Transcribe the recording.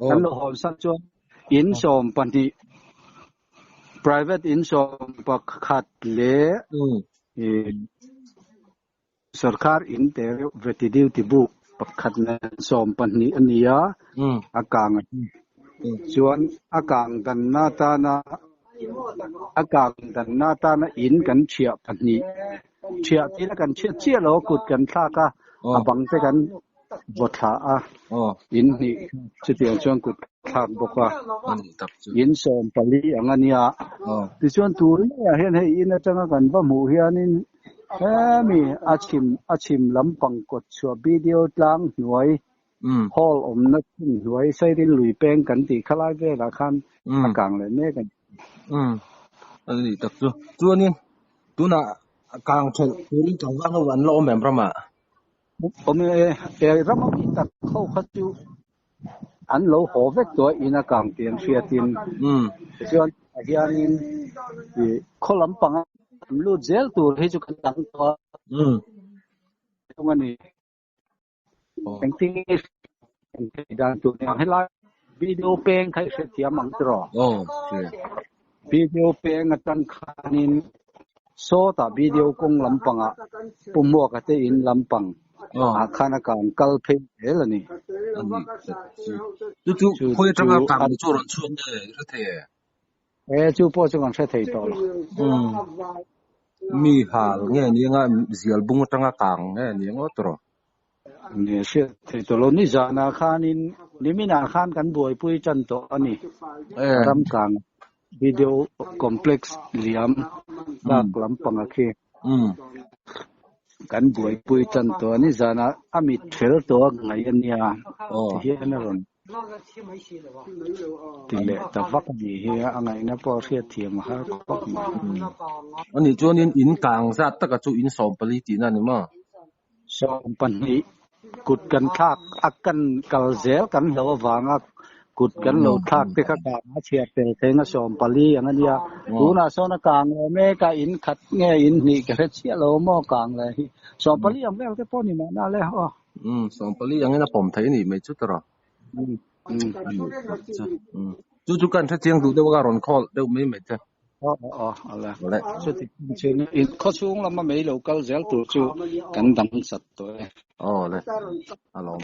Kan lo hawn san chuan in 12 private in 11 leh Sorkar in te reuh veti duty buk pakhat nen 12 a ni a, a kang a ni. Chuan a kang danna atana a kang danna atana in kan thiah pahnih thiah tila kan thiat chiah lo kut kan thlak a, a bang te kan vaw thla a, in hnih chutiang chuan kut thlak bawk a, in 14 ang a nia. Tichuan tur ngeiah hian hei in atanga kan va hmuh hianin Hemi a chhim a chhim lampang kawt chhuah video tlang hnuai hall awmna chhun hnuai Sairil lui peng kan tih kha lai velah khan a kang leh mek a ni. Umm a ni tak chu. Chuanin tunah kang thelh turin tlangval ho an la awm em ramah? Awm e, e ram a mi tak ho kha chu an lo haw vek tawh a in a kang tih an hriatin tichuan ah hianin ih khaw lampang a an lut zel tur hi chu kan dang tawh a thung a ni. Engtin nge kan theih dan tur ni ang helai video peng kha i hrethiam ang tiraw? Video peng atang khanin Sawtah video kawng lampangah Pu Hmuaka te in lampang ah khan a kang kal phei zel a ni. A ni chu chu khawi atanga kang ni chu a rawn chhuak nge i hre thei e? E chu pawh chu kan hre thei tawh lo. Mi hal nge ni anga zial bung atanga kang nge ni ang aw tawh? Ni hriat thei tawh lo. Nizanah khanin niminah khan kan buaipui tan tawh a ni. Ram kang Video complex liam tlak lampang a khi kan buaipui tan tawh a nizanah a mit fel tawh a ngaih a nia ti hian a rawn ti leh ta vak a nih hi a ngaihna pawh a hriatthiam a har khawp mai. Ani chuanin in kang zat taka chu in 14 tihna a ni maw? 12 kut kan thlak a kan kal zel kan hlo avanga kut kan lo thlak te kha kang a chhiar tel theng a 14 ang a nia. Tunah sawn a kang leh mek a in khat nge in hnih ka hre chiah lo maw kang leh hi 14 ang vel te pawh ni mahna le aw. Umm 14 angin a pawm thei a nih mai chu tawh. Chu chu kan hre chiang duh deuh a rawn call deuh mai mai che. Aw aw aw le. Chuti chin in khaw chhung lama mei lo kal zel tur chu kan dang sat tawh e. Aw le. A lawm.